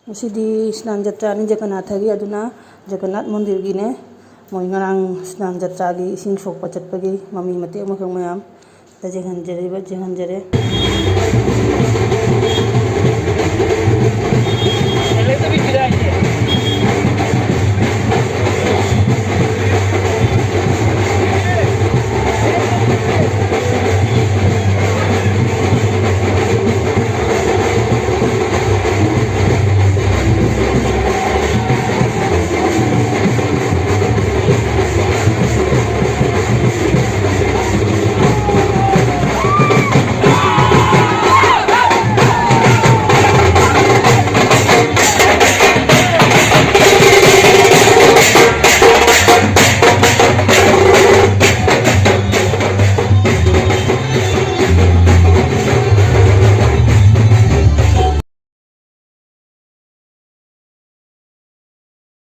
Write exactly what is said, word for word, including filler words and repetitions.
ꯉꯁꯤꯗꯤ ꯁ꯭ꯅꯥꯟ ꯖꯇ꯭ꯔꯥꯅꯤ ꯖꯒꯟꯅꯥꯊꯒꯤ, ꯑꯗꯨꯅ ꯖꯒꯟꯅꯥꯊ ꯃꯟꯗꯤꯔꯒꯤꯅꯦ꯫ ꯃꯣꯏ ꯉꯔꯥꯡ ꯁ꯭ꯅꯥꯟ ꯖꯇ꯭ꯔꯥꯒꯤ ꯏꯁꯤꯡ ꯁꯣꯛꯄ ꯆꯠꯄꯒꯤ ꯃꯃꯤ ꯃꯇꯦꯛ ꯑꯃꯈꯛ ꯃꯌꯥꯝ ꯑꯝꯇ ꯌꯦꯡꯍꯟꯖꯔꯤꯕ, ꯌꯦꯡꯍꯟꯖꯔꯦ꯫